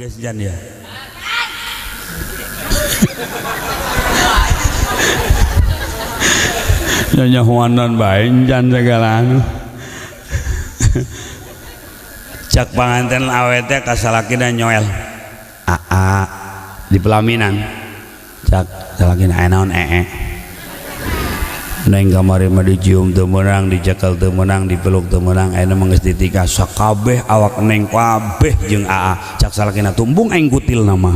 Geus jan ya. Nyanyahuanan bae jan segala anu. Cak panganten awe teh ka salakina nyoel. Aa di pelaminan. Cak salakina aya naon ee. Neng kamari mah dicium teu meunang, dicekel teu meunang, dipeluk teu meunang, ayeuna mah geus ditikah sakabeh awak neng kabeh jeung aa. Cak salakina tumbung aing kutil nama.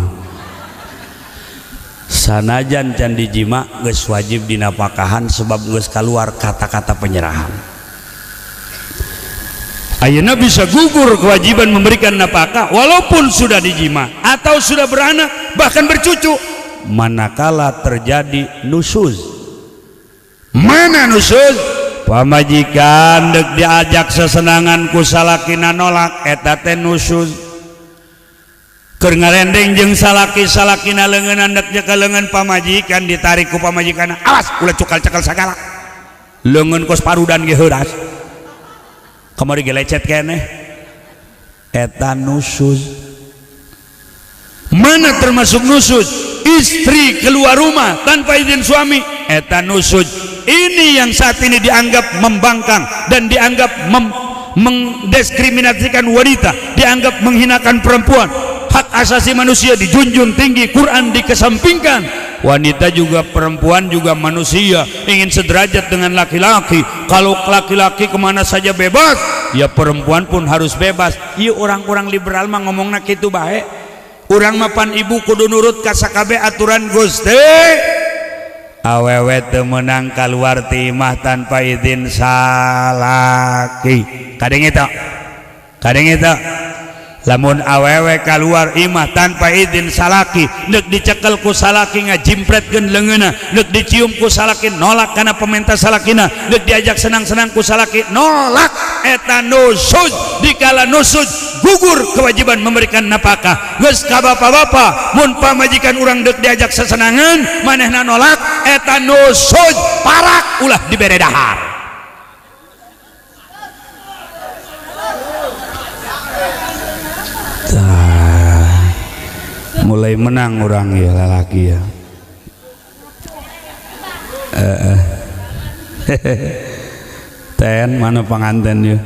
Sanajan can dijima geus wajib dinapakahan sebab geus kaluar kata-kata penyerahan. Ayeuna bisa gugur kewajiban memberikan nafkah walaupun sudah dijima atau sudah beranak bahkan bercucu manakala terjadi nusyuz. Mana nusyuz? Pamajikan deuk diajak sesenangan ku salakina nolak eta teh nusyuz. Keur ngarendeng jeung salaki-salakina leungeun deuk nyekel leungeun pamajikan ditarik ku pamajikan, awas ulah cukal-cekal sagala. Leungeun kos parudan ge heuras. Kamari ge lecet keneh. Eta nusyuz. Mana termasuk nusyuz? Istri keluar rumah tanpa izin suami, eta nusyuz. Ini yang saat ini dianggap membangkang dan dianggap mendiskriminasikan wanita, dianggap menghinakan perempuan. Hak asasi manusia dijunjung tinggi, Quran dikesampingkan. Wanita juga perempuan juga manusia, ingin sederajat dengan laki-laki. Kalau laki-laki kemana saja bebas, ya perempuan pun harus bebas. Iya orang-orang liberal mah ngomongna kitu bae. Urang mapan ibu kudu nurut ka sakabeh aturan Gusti. Awewe teu meunang kaluar ti imah tanpa izin salaki. Kadenge teu? Kadenge teu? Lamun awewe kaluar imah tanpa izin salaki, neuk dicekel ku salaki ngajimpretkeun leungeunna, neuk dicium ku salaki nolak kana peminta salakina, neuk diajak senang-senang ku salaki nolak, eta nusyuz. Dikala nusyuz gugur kewajiban memberikan nafkah. Geus ka bapa-bapa mun pamajikan urang deuk diajak sesenangan manehna nolak, eta nusyuz, parak ulah dibere dahar. Mulai menang orang ya lelaki ya. Ten mana panganten ya?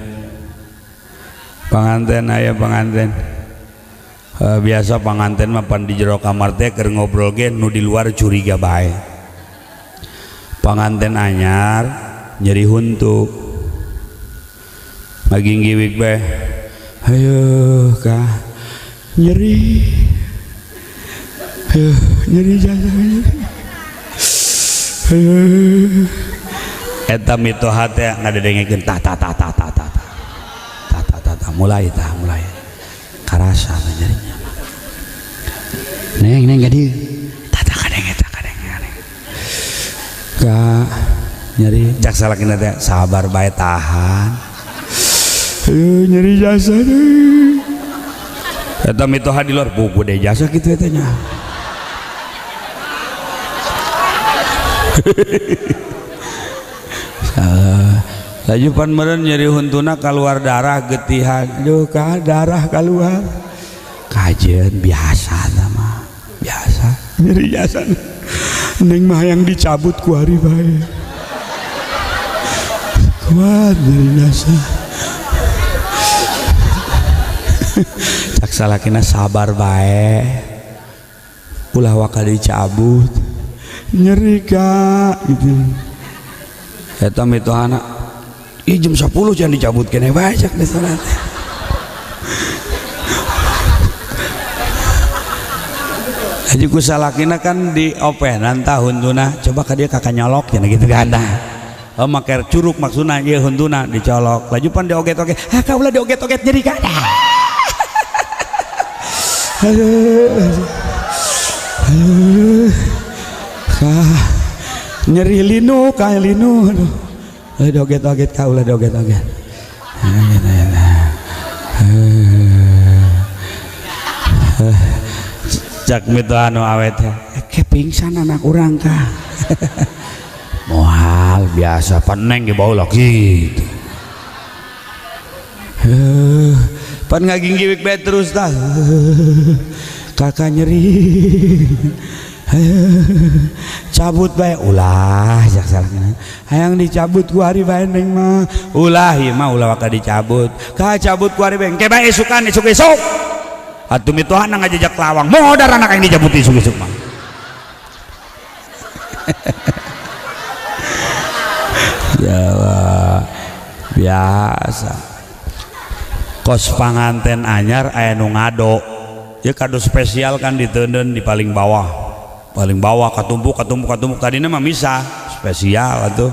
Panganten aya panganten. Biasa panganten mah pan di jero kamar teh keur ngobrol ge nu di luar curiga bae. Panganten anyar nyeri huntu. Ngaginggiwik bae. Ayo kah nyeri. Ayo, nyeri jasa nyeri. Ayo. Eta mitoha teh ngadedengekeun tah tah tah tah tah tah. Tah tah tah tah mulai tah mulai. Karasa nyerinya mah. Neng neng ka dieu. Tah tah kadenge tah kadenge kadenge. Ka nyeri cak salakina teh sabar bae tahan. Ayo nyeri jasa deui. Eta mitoha di luar buku deh jasa kitu eta nya. Laju pan meureun nyeri huntuna kaluar darah getihan. Duh ka darah kaluar. Kajeun biasa tah mah. Biasa nyeri jasa. Neng mah yang dicabut ku hari bae. Kuat nyeri jasa. Cak salakina sabar bae. Ulah waka dicabut. Nyeri kak gitu. Eta mitohana ih jam 10 jangan dicabut kene bae cak mitohana. Haji ku salakina kan di openan tah huntuna coba ka dia kakak nyolok cenah gitu kan tah. Oh make curug maksudna ieu huntuna dicolok. Laju pan dioget-oget. Ah ka ulah dioget-oget nyeri kak. Aduh. Aduh. Kah nyeri linu kah linu aduh. Doget-doget kah ulah doget-doget. Cak mitoha anu awet ke pingsan anak urang kah. Moal biasa paneng ge bae lah kitu. Pan ngaginggiwik bae terus tah. Kakak nyeri. Cabut bae ulah jak salahna. Hayang dicabut ku ari bae neng mah. Ulah ieu mah ulah waka dicabut. Ka cabut ku ari bae engke bae esukan esuk-esuk. Atuh mitohana ngajejak lawang. Modar anak yang dicabut isuk-isuk mah. Ya Allah, biasa. Kos panganten anyar aya nu ngado. Ya kado spesial kan diteuneun di paling bawah. Paling bawah katumpuk katumpuk katumpuk tadina mah misah spesial atuh.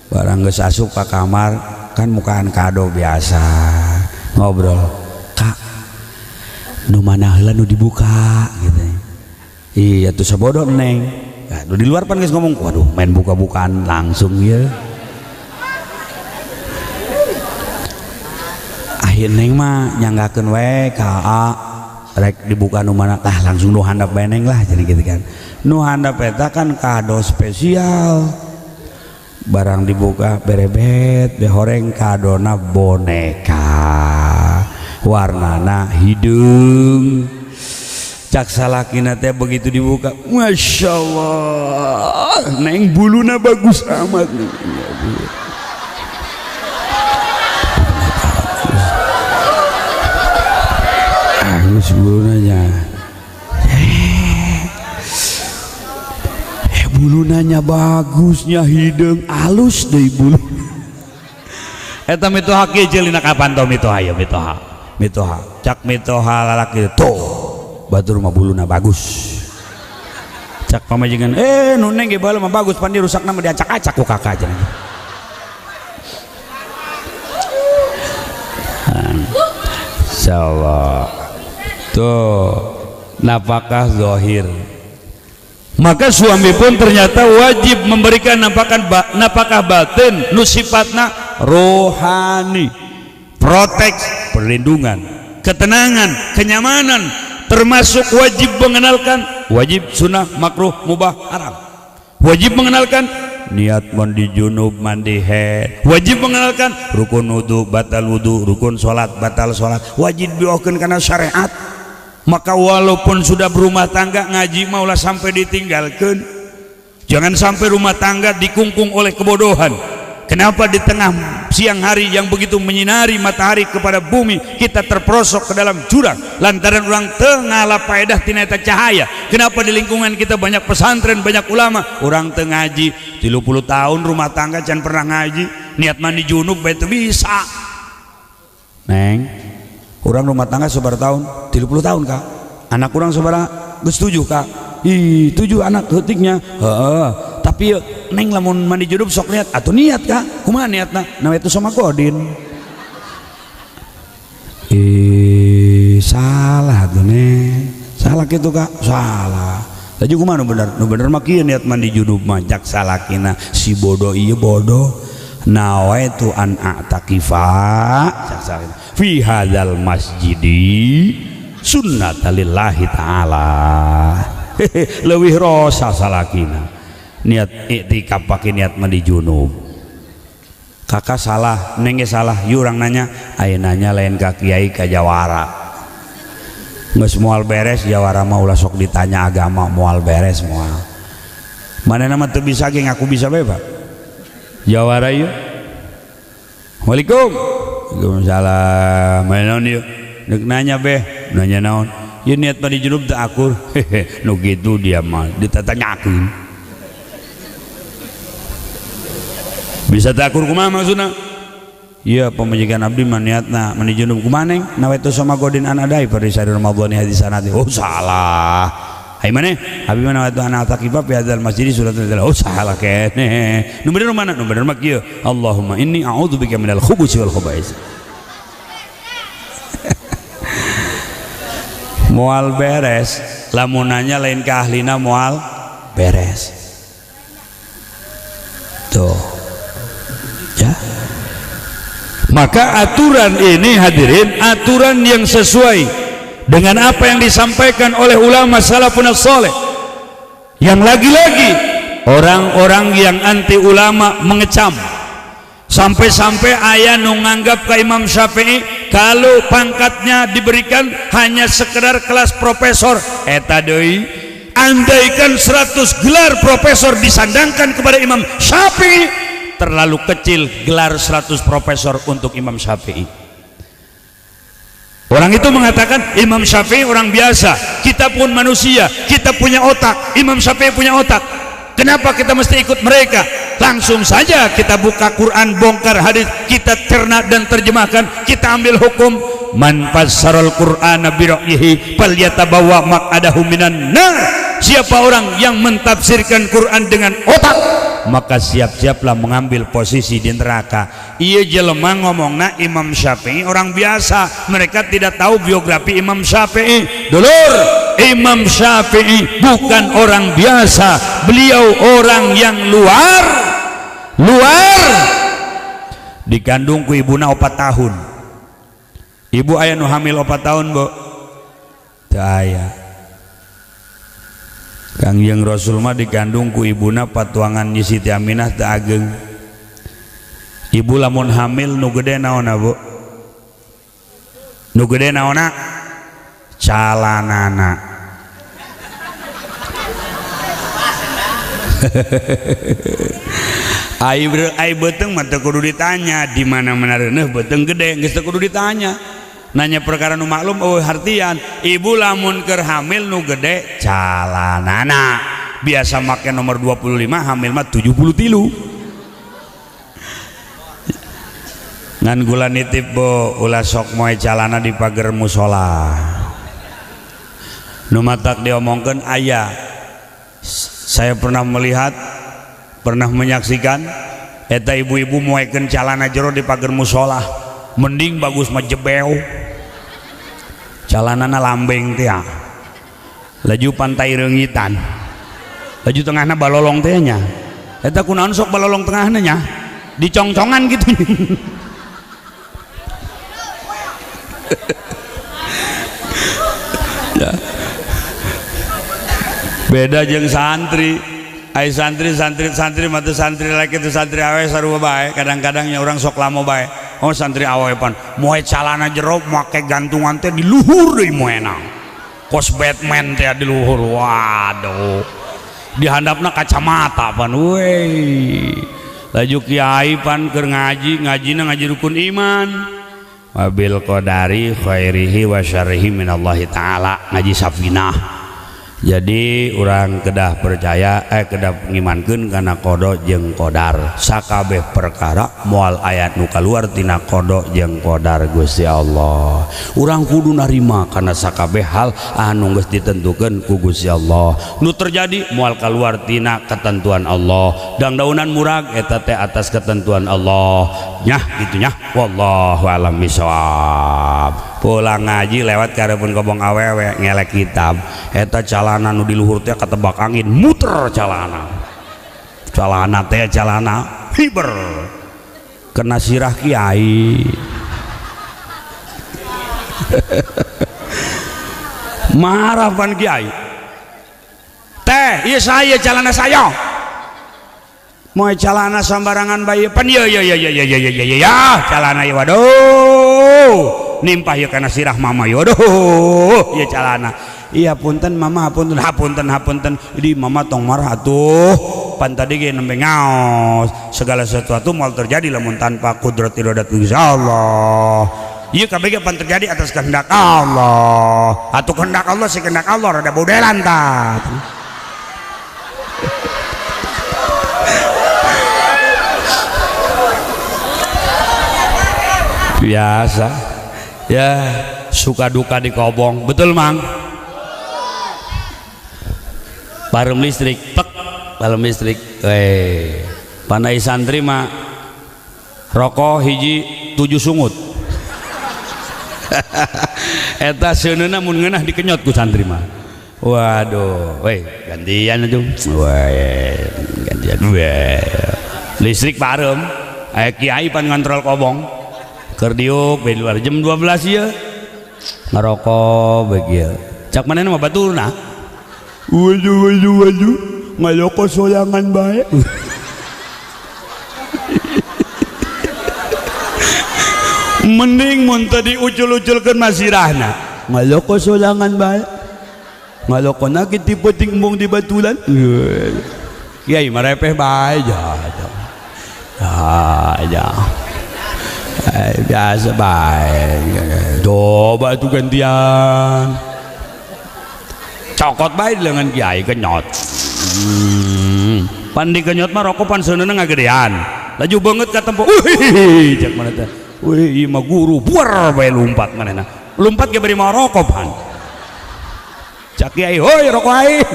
Barang geus asup ka kamar kan mukaan kado biasa. Ngobrol, "Kak, nu mana heula nu dibuka?" gitu. Iya tuh sabodo neng. Nah, di luar pan geus ngomong, waduh main buka-bukaan langsung ya. Akhir neng mah nyanggakeun we ka A rek dibuka nu mana lah langsung nu handap bae neng lah jadi gitu kan. Nu handap eta kan kado spesial. Barang dibuka berebet behoreng kadona boneka. Warnana hideung. Cak salakina teh begitu dibuka, masya Allah, neng buluna bagus amat nih. Bagus bulunanya, bulunanya bagusnya hidung alus deh bulu. Eta mitoha kieu jelina kapan to mitoha ya mitoha, mitoha. Cak mitoha lalaki tuh. Batur mah buluna bagus. Cak pamajikan, nu neng ge baheula mah bagus pan dirusakna mah diacak-acak ku kakak cenah. Insyaallah. Tuh, nafkah zahir. Maka suami pun ternyata wajib memberikan nafkah batin nu sifatna rohani, protek, perlindungan, ketenangan, kenyamanan. Termasuk wajib mengenalkan wajib sunnah makruh mubah haram, wajib mengenalkan niat mandi junub mandi haid, wajib mengenalkan rukun wudu batal wudu, rukun sholat batal sholat, wajib diokeun kana syariat. Maka walaupun sudah berumah tangga ngaji maulah sampai ditinggalkan. Jangan sampai rumah tangga dikungkung oleh kebodohan. Kenapa di tengah siang hari yang begitu menyinari matahari kepada bumi kita terperosok ke dalam jurang lantaran orang tengah lapaedah tina eta cahaya. Kenapa di lingkungan kita banyak pesantren, banyak ulama, orang teu ngaji 30 tahun rumah tangga can pernah ngaji, niat mandi junub bae teu bisa. Neng, orang rumah tangga sabaraha tahun? 30 tahun, Kak. Anak urang sabaraha? Geus 7, Kak. Ih, 7 anak heutiknya. Heeh. Tapi neng lamun mandi junub sok niat atau niat kak kumaha niatna nawa itu sama godin. Salah tuh neng, salah gitu kak, salah. Tadi kumaha nu bener, nu bener mah kieu niat mandi junub mah cak salakina si bodoh ieu bodoh. Nawaitu an a'takifa cak salakina fi hadzal masjidi sunnatalillahi ta'ala. Leuwih rosa salakina. Niat iktikaf pakai niat mandi junub. Kakak salah, neng salah, yuk orang nanya, ayo nanya lain ka kiai ka jawara. Geus moal beres jawara mah ulah sok ditanya agama moal beres moal. Manehna mah teu bisa ge ngaku bisa bae, Pak. Jawara ieu. Waalaikum. Waalaikumsalam. Mana naon ieu? Deuk nanya beh, nanya naon? Ieu niat mandi junub teu akur. Hehe, nu kitu dia mah ditatanyakeun. Bisa takur kumaha maksudna? Iya pemajikan abdi mah niatna mandi junub kumaha neng? Nawaitu sama godin an adai pada sari Ramadan hadis sanad. Oh salah. Hai maneh? Abi mah nawaitu an atakifa fi hadzal masjid suratul. Oh salah keneh. Nu bener mana? Nu bener mah kieu. Allahumma inni a'udzubika minal khubusi wal khaba'is. Moal beres, lamun nanya lain ka ahlina moal beres. Tuh. Ya. Maka aturan ini hadirin, aturan yang sesuai dengan apa yang disampaikan oleh ulama salafun saleh. Yang lagi-lagi orang-orang yang anti ulama mengecam, sampai-sampai aya nu nganggap ka Imam Syafi'i Kalau pangkatnya diberikan hanya sekedar kelas profesor, eta deui. Andaikan 100 gelar profesor disandangkan kepada Imam Syafi'i, terlalu kecil gelar 100 profesor untuk Imam Syafi'i. Orang itu mengatakan Imam Syafi'i orang biasa, kita pun manusia, kita punya otak, Imam Syafi'i punya otak. Kenapa kita mesti ikut mereka? Langsung saja kita buka Quran, bongkar hadis, kita cerna dan terjemahkan, kita ambil hukum. Man fassaral Qur'ana bi ra'yihi falyatabawa maq'adahu minan nar. Siapa orang yang mentafsirkan Quran dengan otak, maka siap-siaplah mengambil posisi di neraka. Iya jelema ngomongna Imam Syafi'i orang biasa, mereka tidak tahu biografi Imam Syafi'i. Dulur, Imam Syafi'i bukan orang biasa, beliau orang yang luar. Dikandung ku ibuna 4 tahun. Ibu aya nu hamil 4 tahun, Bu? Teu aya. Kangjeng Rasul mah dikandung ku ibuna patuangan Nyi Siti Aminah teu ageng. Ibu lamun hamil nu gede naonna, Bu? Nu gede naonna? Calanana. Ai beuteung mah teu kudu ditanya, di mana-mana reuneuh beuteung gede geus teu kudu ditanya. Nanya perkara nu maklum eueuh hartian. Ibu lamun keur hamil nu gede calanana. Biasa make nomor 25, hamil mah 73. Ngan gula nitip Bu, ulah sok moe calana di pager musola. Nu matak diomongkeun aya. Saya pernah melihat, pernah menyaksikan eta ibu-ibu moekeun calana jero di pager musola. Mending bagus mah jebeu. Calanana lambeng teh. Laju pantai reungitan. Laju tengahna balolong teh nya. Eta kunaon sok balolong tengahna nya? Dicongcongan gitu. Ya. Beda jeung santri. Ai santri santri mah teu santri laki teu santri awe sarua bae. Kadang-kadang nya urang sok lamo bae. Oh santri awe pan moe calana jero make gantungan teh di luhur deui moena. Kos Batman teh di luhur. Waduh. Di handapna kacamata pan we. Laju kiai pan keur ngaji, ngajina ngaji rukun iman. Wabil qadari khairihi wa syarrihi minallahi ta'ala, ngaji safinah. Jadi orang kedah percaya kedah ngimankeun kana qada jeung qadar. Sakabeh perkara moal aya nu kaluar tina qada jeung qadar Gusti Allah. Urang kudu narima kana sakabeh hal anu geus ditentukeun ku Gusti Allah. Nu terjadi moal kaluar tina ketentuan Allah. Dangdaunan murag eta teh atas ketentuan Allah. Nyah kitu nyah. Wallahu a'lam bishawab. Pulang ngaji lewat kareupun kobong awewe ngelek kitab. Eta calana nu di luhur teh katebak angin muter calana. Calana teh calana hiber. Kena sirah kiai. Marah pan kiai. Teh, ieu saya calana saya. Moe calana sambarangan bae pan ieu ieu ieu ieu ieu ieu ya calana ieu waduh. Nimpah ya karena sirah mama ya aduh ya calana iya punten mama hapunten hapunten hapunten jadi mama tong marah atuh pan tadi ge nembe ngaos segala sesuatu mal terjadi lamun tanpa kudrat iradat Gusti Allah ieu kabeh ge pan terjadi atas kehendak Allah atuh kehendak Allah si kehendak Allah rada bodelan tah. Biasa ya suka duka di kobong betul mang parem listrik tek parem listrik pandai santri mah rokok hiji 7 sungut. Eta seuneuna mun ngeunah dikenyot ku santri mah. Waduh, weh gantian atuh. Weh gantian weh. Listrik parem, aya kiai pan ngontrol kobong. Keur diuk we luar jam 12 ieu. Ngarokok bae ieu. Cak manehna mah baturna. Waduh waduh waduh, ngaloko sorangan bae. Mending mun teu diucul-uculkeun mah sirahna. Ngaloko solangan bae. Ngalokona kitu peuting embung di batulan. Kiai mah repeh bae ja. Ya. Biasa bae. Coba tuh gantian. Cokot bae di lengan kiai kenyot. Pan dikenyot mah rokok pan seuneunan ngagedean. Laju banget ka tempo. Wih, cek mana teh. Wih, ieu mah guru buar bae lumpat manehna. Lumpat ge bari mawa rokok pan. Cak kiai, hoi rokok aing.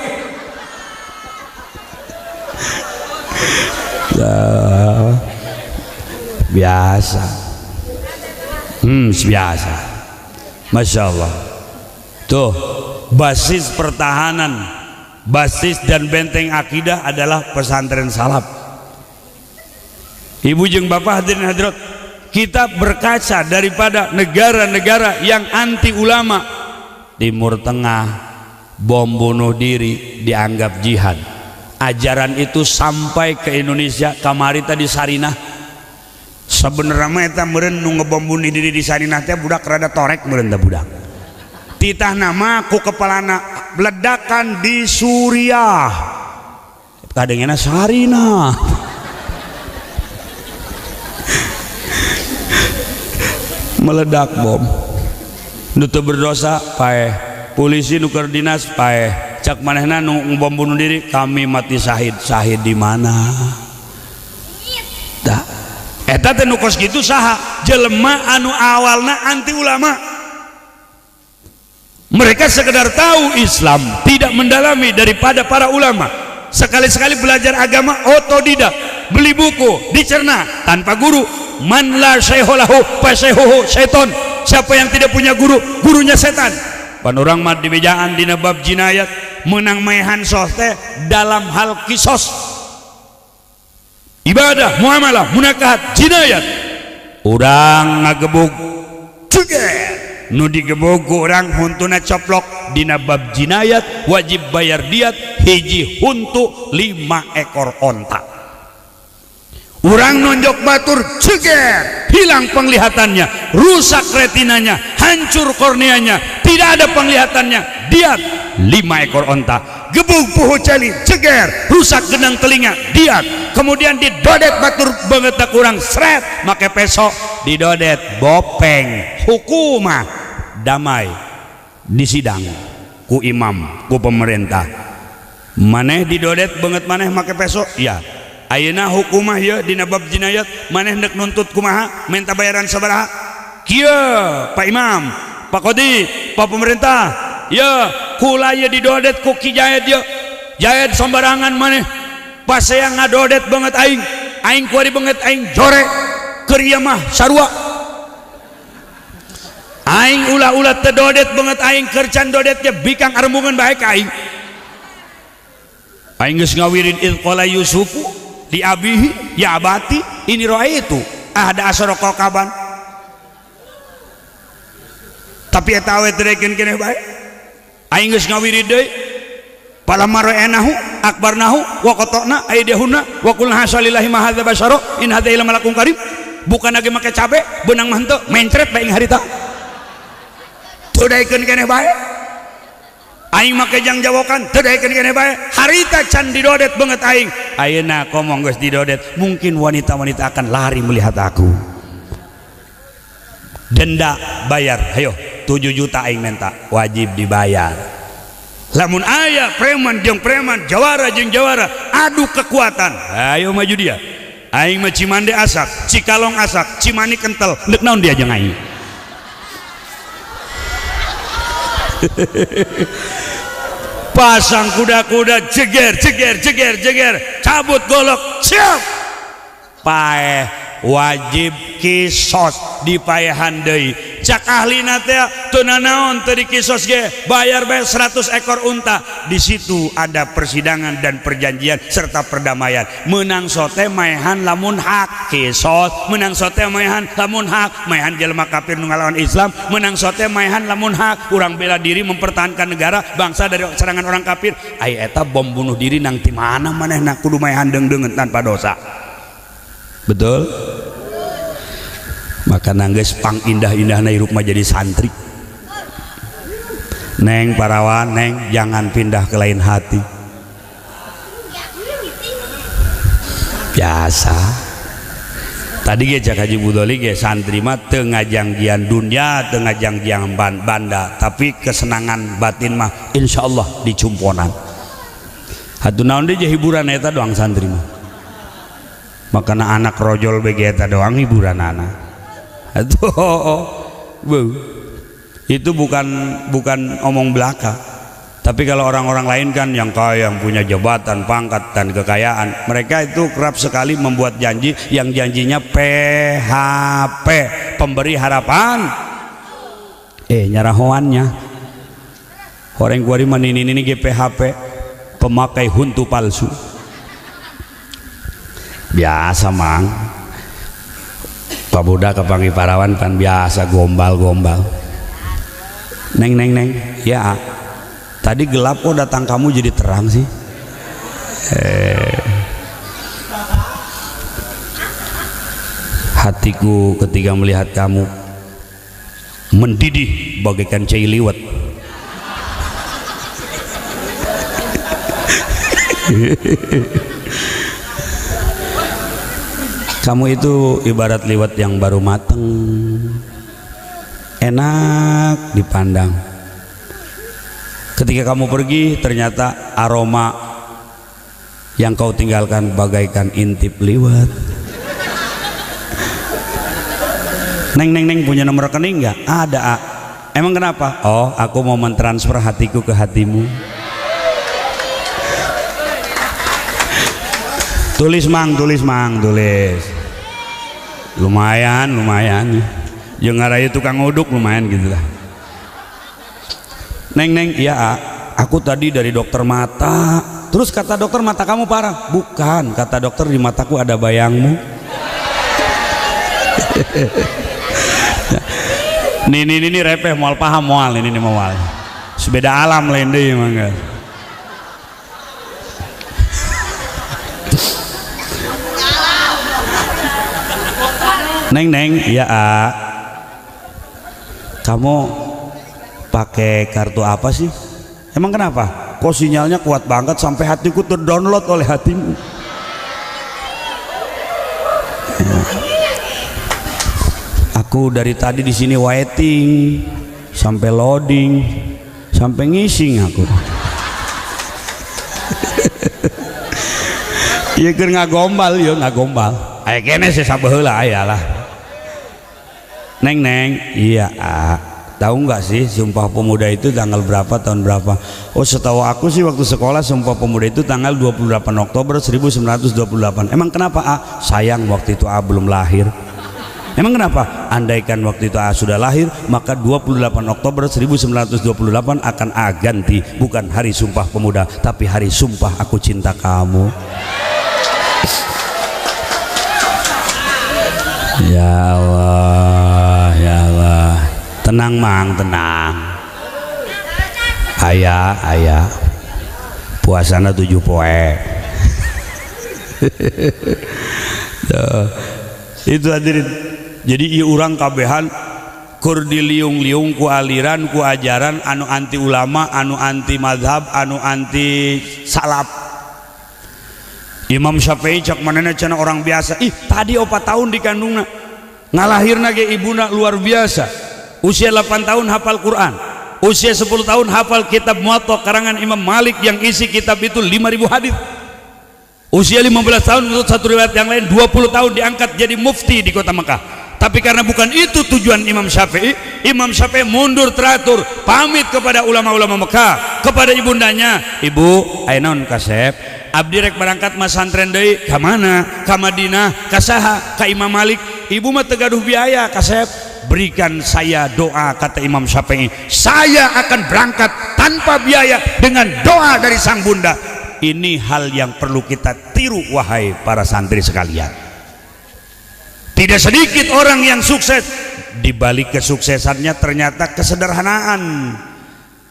Biasa. Biasa. Masya Allah. Tuh, basis pertahanan, basis dan benteng akidah adalah pesantren salaf. Ibu jeung bapak hadirin hadirat, kita berkaca daripada negara-negara yang anti ulama. Timur Tengah, bom bunuh diri dianggap jihad. Ajaran itu sampai ke Indonesia. Kamari tadi Sarinah. Sebenarnya mah eta meureun nu ngebom bunuh diri di Sarinah teh budak rada torek meureun teh budak. Titah nama ku kepalana ledakan di Suriah. Kadengena Sarinah. Meledak bom. Nu teu berdosa paeh, polisi nu keur dinas paeh. Cak manehna nu ngebom bunuh diri, kami mati syahid. Syahid di mana? Tah. Eta teh nu kos kitu saha? Jelema anu awalna anti ulama. Mereka sekedar tahu Islam, tidak mendalami daripada para ulama. Sekali-sekali belajar agama otodidak, beli buku, dicerna tanpa guru. Man la syaiholahu fa syaihuhu syaiton. Siapa yang tidak punya guru, gurunya setan. Pan urang mah dibejaan dina bab jinayat, menang maehan sos teh dalam hal kisos. Ibadah, muamalah, munakahat, jinayat. Urang ngagebug ceger. Nu digebug ku urang huntuna coplok dina bab jinayat wajib bayar diat hiji huntu 5 ekor onta. Urang nonjok batur ceger, hilang penglihatannya, rusak retinanya, hancur korneanya, tidak ada penglihatannya, diat 5 ekor onta. Gebug puhu celi ceger, rusak genang telinga, diat. Kemudian didodet batur banget tak kurang seret, make pesok didodet bopeng, hukumah damai disidang ku imam, ku pemerintah. Maneh didodet banget maneh make pesok, ya. Ayeuna hukumah ye dina bab jinayat maneh nek nuntut kumaha, minta bayaran sabaraha? Kieu Pak Imam, Pak Kodi, Pak pemerintah, ye kula ye didodet ku Ki Jaed ye. Jaed sembarangan maneh. Pasea ngadodet banget aing, aing kuari banget aing jore. Keur ieu mah sarua. Aing ulah-ulah teu dodet banget aing keur can dodet ge bikang arembungan bae ka aing. Aing geus ngawirid id qala Yusufu di abihi ya abati ini roaitu ahada asara kaukaban. Tapi eta we teu daekeun keneh bae. Aing geus ngawirid deui palamma ra'aynahu akbarnahu wa qata'na aydihunna wa qulna hasalillahi ma hadza basyara in hadza illa malakun karim. Bukan lagi make cabe beunang mah henteu mencret bae ing harita. Teu daekeun keneh bae. Aing make jang jawokan teu daekeun keneh bae. Harita can didodet banget aing. Ayeuna komo geus didodet, mungkin wanita-wanita akan lari melihat aku. Denda bayar, ayo 7 juta aing minta, wajib dibayar. Lamun aya preman jeung preman, jawara jeung jawara, adu kekuatan. Ayo maju dia. Aing mah Cimande asak, Cikalong asak, Cimani kental, deuk naon dia jeung aing. Pasang kuda-kuda jeger jeger jeger jeger, cabut golok, siap. Paeh wajib kisos dipaehan deui. Cak ahlina teh teu nanaon teu dikisos ge, bayar bae 100 ekor unta. Di situ ada persidangan dan perjanjian serta perdamaian. Menang sote maehan lamun hak kisos, menang sote maehan lamun hak, maehan jelema kafir nu ngalawan Islam, menang sote maehan lamun hak, urang bela diri mempertahankan negara bangsa dari serangan orang kafir. Ai eta bom bunuh diri nang ti mana manehna kudu maehan deung-deungeun tanpa dosa. Betul? Maka nanggeus pang indah-indahna hirup mah jadi santri. Neng parawan, neng jangan pindah ke lain hati. Biasa. Tadi ge cak Haji Budoli ge santri mah teu ngajangjian dunia, teu ngajangjian banda, tapi kesenangan batin mah insyaallah dicumponan. Hatu naon deui hiburan eta doang santri mah. Makana anak rojol bege eta doang hiburan anak. Atuh beuh. Itu bukan omong belaka. Tapi kalau orang-orang lain kan yang kaya, yang punya jabatan, pangkat, dan kekayaan, mereka itu kerap sekali membuat janji yang janjinya PHP, pemberi harapan. Nyarahoannya. Orang kuari manini ini GPHP, pemakai huntu palsu. Biasa mang. Pabuda kapangi parawan pan biasa gombal-gombal. Neng neng neng, ya. Tadi gelap kok datang kamu jadi terang sih. Hatiku ketika melihat kamu mendidih bagaikan cai liwet. Kamu itu ibarat liwet yang baru mateng, enak dipandang. Ketika kamu pergi, ternyata aroma yang kau tinggalkan bagaikan intip liwet. Neng, neng, neng, punya nomor rekening nggak? Ada, A. Emang kenapa? Oh, aku mau mentransfer hatiku ke hatimu. Tulis mang, tulis mang, tulis. Lumayan, lumayan. Jeung ngarayu tukang uduk lumayan gitu lah. Neng neng, iya aku tadi dari dokter mata. Terus kata dokter mata kamu parah. Bukan, kata dokter di mataku ada bayangmu. Nih nih nih repeh moal paham moal ini nih moal. Sebeda alam lain deui mangga. Neng neng, iya kamu pakai kartu apa sih? Emang kenapa? Kok sinyalnya kuat banget sampai hatiku terdownload oleh hatimu. Ya. Aku dari tadi di sini waiting sampai loading, sampai ngising aku. Ieu keur ngagombal, ieu ngagombal. Aya kene sih sabaheula aya lah. Neng neng, iya tahu nggak sih Sumpah Pemuda itu tanggal berapa, tahun berapa? Oh, setahu aku sih waktu sekolah Sumpah Pemuda itu tanggal 28 Oktober 1928. Emang kenapa A? Sayang waktu itu A belum lahir. Emang kenapa? Andaikan waktu itu A sudah lahir, maka 28 Oktober 1928 akan A ganti bukan hari Sumpah Pemuda, tapi hari Sumpah Aku Cinta Kamu. Ya Allah, ya Allah. Tenang mang, tenang. Ayah, ayah. Puasana 7 poe. Itu hadirin. Jadi ieu urang kabehan kur diliung-liung ku aliran, ku ajaran anu anti ulama, anu anti mazhab, anu anti salaf. Imam Syafi'i cak manehna cenah orang biasa. Ih, tadi 4 tahun dikandungna. Ngalahirna ge ibuna luar biasa. Usia 8 tahun hafal Quran. Usia 10 tahun hafal kitab Muwatta karangan Imam Malik yang isi kitab itu 5.000 hadis. Usia 15 tahun menurut satu riwayat yang lain 20 tahun diangkat jadi mufti di kota Mekah. Tapi karena bukan itu tujuan Imam Syafi'i, Imam Syafi'i mundur teratur, pamit kepada ulama-ulama Mekah, kepada ibundanya, "Ibu, aya naon kasep? Abdi rek berangkat masantren deui ka mana? Ka Madinah, ka saha? Ka Imam Malik. Ibu mah teu gaduh biaya kasep. Berikan saya doa," kata Imam Syafi'i, "saya akan berangkat tanpa biaya dengan doa dari sang bunda." Ini hal yang perlu kita tiru wahai para santri sekalian. Tidak sedikit orang yang sukses, di balik kesuksesannya ternyata kesederhanaan.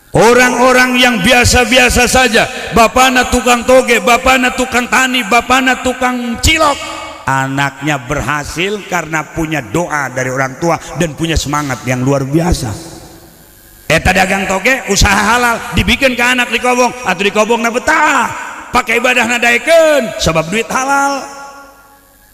Orang-orang yang biasa-biasa saja, bapana tukang toge, bapana tukang tani, bapana tukang cilok, Anaknya berhasil karena punya doa dari orang tua dan punya semangat yang luar biasa. Eta dagang toge usaha halal dibikin ke anak dikobong atau dikobong na betah pakai ibadah nadaekeun sebab duit halal.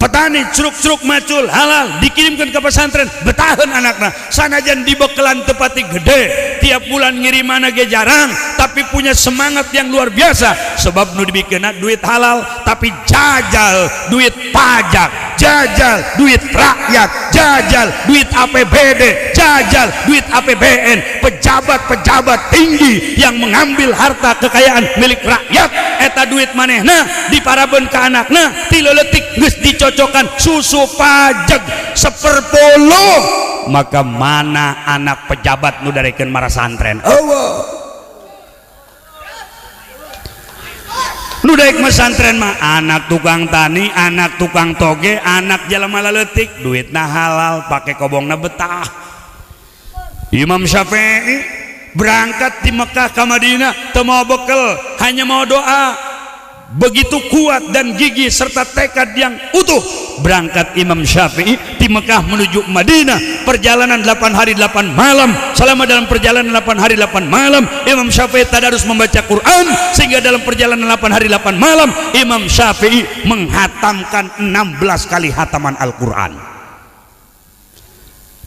Petani curug-curug macul halal dikirimkan ke pesantren betahan anakna sanajan dibekelan tepati gede tiap bulan ngirimana ge jarang tapi punya semangat yang luar biasa sebab nu dibikeunna duit halal tapi jajal duit pajak, jajal duit rakyat, jajal duit APBD, jajal duit APBN, pejabat-pejabat tinggi yang mengambil harta kekayaan milik rakyat eta duit manehna diparabeun ka anakna ti leutik geus dicocokan susu pajak seperpuluh maka mana anak pejabat nu darekeun marasantren eueuh nu daek mesantren mah anak tukang tani, anak tukang toge, anak jelema leutik duitna halal pake kobongna betah. Imam Syafi'i berangkat di Mekah ke Madinah teu mau bekel, hanya mau doa. Begitu kuat dan gigih serta tekad yang utuh berangkat Imam Syafi'i di Mekah menuju Madinah, perjalanan 8 hari 8 malam. Selama dalam perjalanan 8 hari 8 malam Imam Syafi'i tadarus membaca Quran sehingga dalam perjalanan 8 hari 8 malam Imam Syafi'i menghatamkan 16 kali hataman Al-Quran.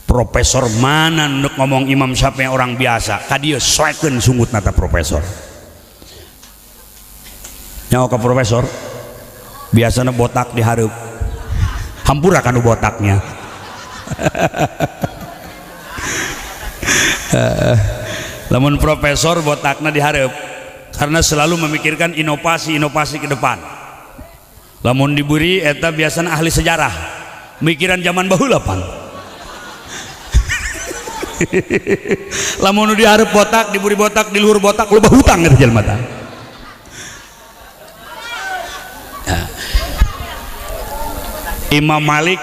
Profesor mana nuk ngomong Imam Syafi'i orang biasa, kadieu soekeun sungut nata profesor. Nyawa ke profesor biasanya botak dihareup hampura kanu botaknya. Lamun profesor botaknya dihareup karena selalu memikirkan inovasi-inovasi ke depan. Lamun diberi eta biasanya ahli sejarah mikiran zaman baheula pan. Lamun dihareup botak diberi botak di luhur botak loba hutang eta jelema tah. Imam Malik,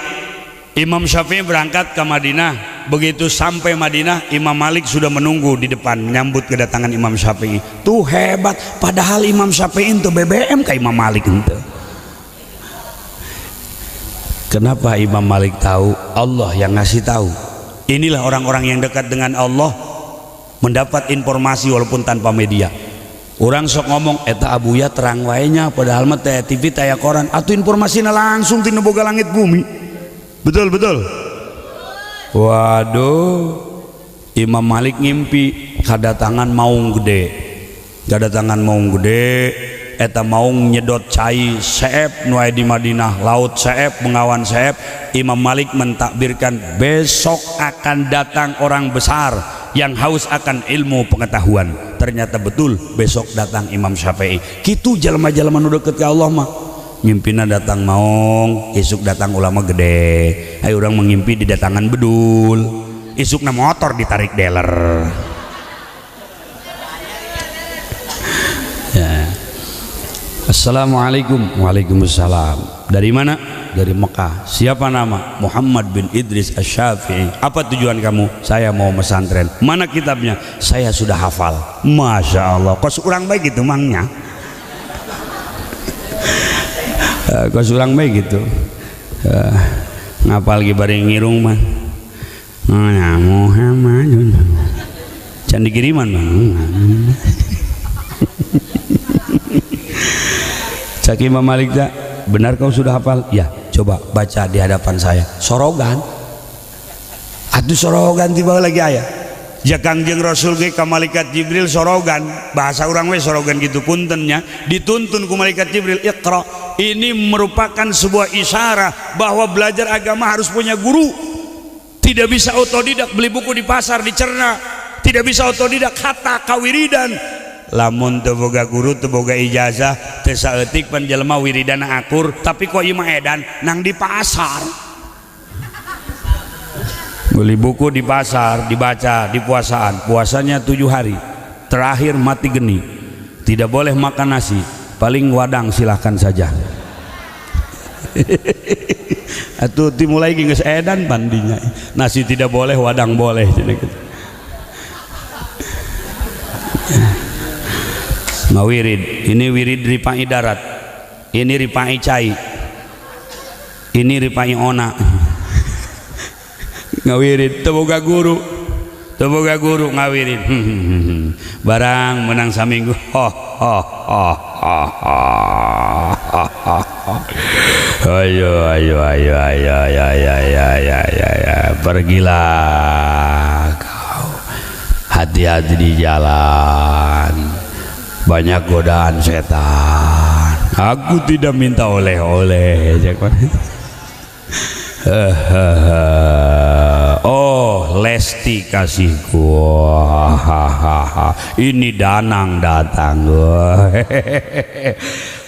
Imam Syafi'i berangkat ke Madinah. Begitu sampai Madinah, Imam Malik sudah menunggu di depan menyambut kedatangan Imam Syafi'i. Tuh hebat, padahal Imam Syafi'i itu BBM ke Imam Malik itu. Kenapa Imam Malik tahu? Allah yang ngasih tahu. Inilah orang-orang yang dekat dengan Allah mendapat informasi walaupun tanpa media. Orang sok ngomong eta abuya terang wae nya padahal mah teh TV taya koran atuh informasina langsung tina boga langit bumi. Betul betul. Waduh, Imam Malik ngimpi kadatangan maung gede. Kadatangan maung gede, eta maung nyedot cai seep nu aya di Madinah, laut seep, bengawan seep. Imam Malik mentakbirkan besok akan datang orang besar yang haus akan ilmu pengetahuan. Ternyata betul besok datang Imam Syafi'i. Kitu jelema-jelema nu deket ka Allah mah ngimpina datang maung, isuk datang ulama gede. Ayo urang mengimpi didatangan bedul, isukna motor ditarik dealer. Ya. Assalamualaikum. Waalaikumsalam. Dari mana? Dari Mekah. Siapa nama? Muhammad bin Idris Asy-Syafi'i. Apa tujuan kamu? Saya mau mesantren. Mana kitabnya? Saya sudah hafal. Masya Allah. Kos urang baik gitu mangnya. Kos urang baik gitu. Ngapal lagi bareng ngirung mah. Nah, Muhammad. Can dikiriman mah. Cak Imam Malik tak? Benar kau sudah hafal? Ya, coba baca di hadapan saya. Sorogan. Atuh sorogan tiba lagi aya. Ja Kangjeng Rasul ge ka malaikat Jibril sorogan. Bahasa urang we sorogan gitu puntennya. Dituntun ku malaikat Jibril, Iqra. Ini merupakan sebuah isyarat bahwa belajar agama harus punya guru. Tidak bisa otodidak beli buku di pasar dicerna. Tidak bisa otodidak kata kawiridan. Lamun teu boga guru teu boga ijazah teu saeutik pan jelema wiridana akur tapi kok ieu mah edan nang di pasar. Beli buku di pasar dibaca di puasaan, puasanya 7 hari terakhir mati geni, tidak boleh makan nasi, paling wadang silahkan saja. Atuh dimulai geus edan pandinya, nasi tidak boleh wadang boleh gitu. Mawirid, ini wirid ripai darat, ini ripai cai. Ini Rifai Ona ngawirid teu boga guru, teu boga guru ngawirid. Barang menang saminggu. Ho ho ho ho ho. Ayo ayo ayo ayo ayo ayo ayo ayo ayo, pergilah kau, hati-hati di jalan, banyak godaan setan. Aku tidak minta oleh-oleh. Oh Lesti kasihku, ini Danang datang.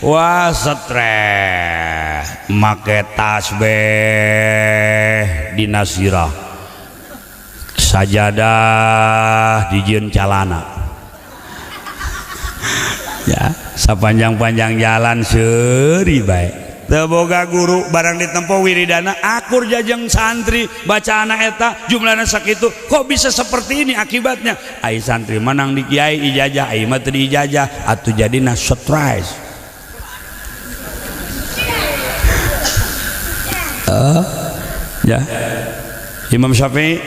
Wah stres, make tasbih dina sirah, sajadah dijieun calana. Ya, sapanjang-panjang jalan seuri bae. Teu boga guru, barang ditempo wiridana akur jajeng santri, baca anak eta jumlahna sakitu, kok bisa seperti ini akibatnya? Ai santri menang di kiai ijazah, ai mah teu diijazah, atuh jadina stres. Ya. Imam Syafi'i,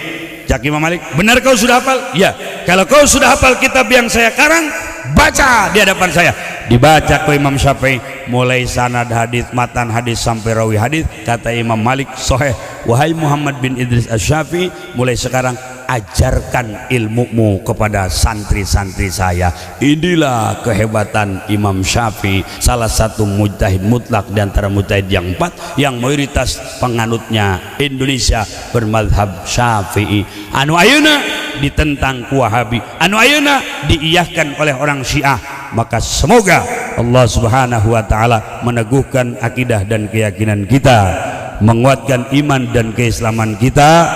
cak Imam Malik, benar kau sudah hafal? Ya. Kalau kau sudah hafal kitab yang saya karang, baca di hadapan saya. Dibaca ke Imam Syafi'i mulai sanad hadis, matan hadis sampai rawi hadis. Kata Imam Malik, sahih. Wahai Muhammad bin Idris Asy-Syafi'i, mulai sekarang ajarkan ilmumu kepada santri-santri saya. Inilah kehebatan Imam Syafi'i, salah satu mujtahid mutlak di antara mujtahid yang empat, yang mayoritas penganutnya Indonesia bermadhab Syafi'i. Anu ayeuna ditentang ku Wahabi, anu ayeuna diiyahkan oleh orang Syiah. Maka semoga Allah Subhanahu wa taala meneguhkan akidah dan keyakinan kita, menguatkan iman dan keislaman kita,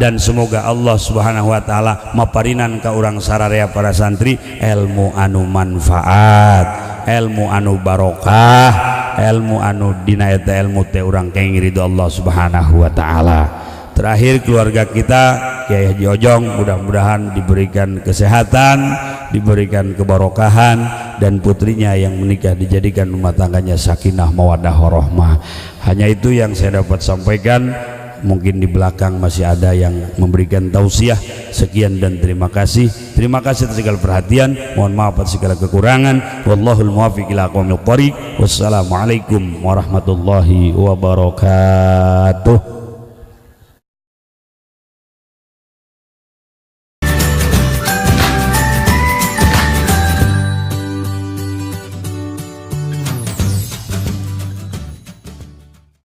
dan semoga Allah Subhanahu wa taala maparinan ka urang sararea para santri ilmu anu manfaat, ilmu anu barokah, ilmu anu dina eta ilmu teh urang kenging ridho Allah Subhanahu wa taala. Terakhir keluarga kita Kiai Haji Ojong mudah-mudahan diberikan kesehatan, diberikan kebarokahan, dan putrinya yang menikah dijadikan rumah tangganya sakinah mawaddah warahmah. Hanya itu yang saya dapat sampaikan. Mungkin di belakang masih ada yang memberikan tausiah. Sekian dan terima kasih. Terima kasih atas segala perhatian. Mohon maaf atas segala kekurangan. Wallahul muwaffiq ila aqwamit thoriq. Wassalamualaikum warahmatullahi wabarakatuh.